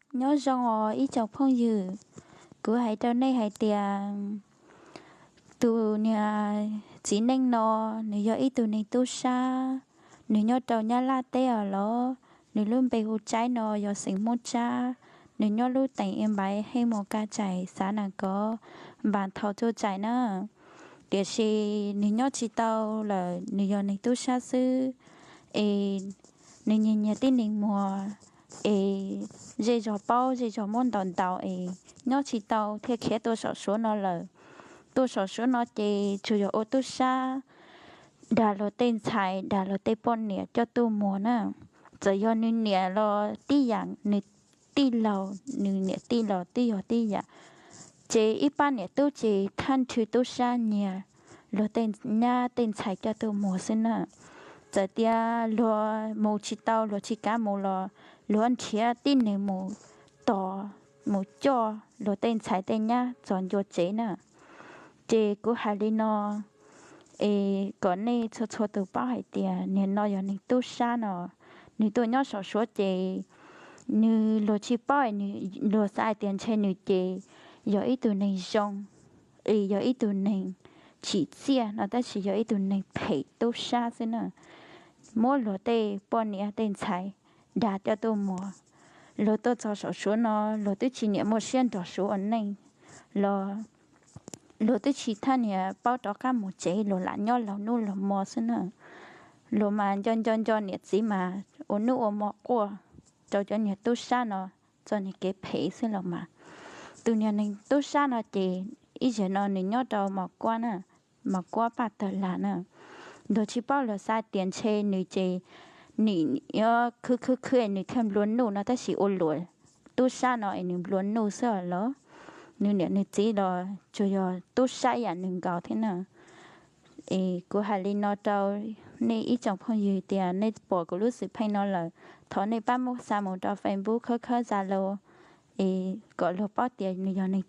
Nyob zoo os ib tsoom phooj ywg, kuv hais rau nej hais tias tus niag txiv neej no, nws yog ib tug neeg tub sab, nws nyob rau Nyab Laj teb os los. Nws lub npe hu Tsaib no, yog xeem Hmoob Tsab. Nws nyob lub teem Ib Npaiv Hej Muas Kaj Tsaim xav nas kov Npas Thaus Txuj Tsaim na. Tiam sis nws nyob tsis tau lawm, nws yog neeg tub sab xwb, es nws nyiag nyiag tib neeg muag, es zej zog paub zej zog muab ntaus ntaus es nyob tsis tau thiaj khiav tuaj saum Suav no lawm. Tuaj saum Suav no ces tsuas yog ua tub sab, dag luag tej ntxhais, dag luag tej poj niam coj tuaj muag na. Txawm yog nws niam los tib yam, nws tij laug, nws niam tij laug twb yog tib yam. Ces ib pab niam tub ces thaj nrhw tub sab nyiag luag tej nyab tej ntxhais coj tuaj muag xwb na. Txawm tias luag mus tsis tau, luag tsis kav mus los luag nrhiav tib neeg mus tos, mus coj luag tej ntxhais tej nyab txog ncua tsev na. Ces kuv hais li no es kom nej txhua txhua tus paub hais tias niag no yog neeg tub sab no. Nws tuaj nyob saum Suav ces nws, luag tsis paub, luag xav hais tias ntshe nws ces yog ib tug neeg zoo, es yog ib tug neeg tsim txiaj no, tab sis yog ib tug neeg phem tub sab xwb na. Muab luag tej poj niam tej ntxhais dag coj tuaj muag. Luag tuaj txog saum Suav no, luag twb tsis niam muaj siab nrog Suav ua neej los, luag twb tsis thaj niam paub rov qab mus tsev, luag lam nyob laug nub laug mo xwb na. Luag mas nco nco nco niam txiv mas ua nub ua mo quaj rau cov niag tub sab no txoj niag kev phem xwb los mas. Tus niag neeg tub sab no ces ib zaug no nws nyob rau Mos Kuab na, Mos Kuab Paj Tawg Lag na. Luag tsis paub, luag xav tias ntshe nws ces nim yuav khwv khwv khwv nws thiaj nplua nuj no, tab sis ua luam tub sab no es nws nplua nuj xwb los. Nws niam nws txiv los tsuas yog tub sab ib yam nws nkaus thiab na. Es kuv hais li no rau nej ib tsoom phooj ywg tias nej pom kuv lub xwm pheej no lawm, thov nej pab muab xa mus rau Facebook, khawb khawb Zalo, es kom luag paub tias nws yog neeg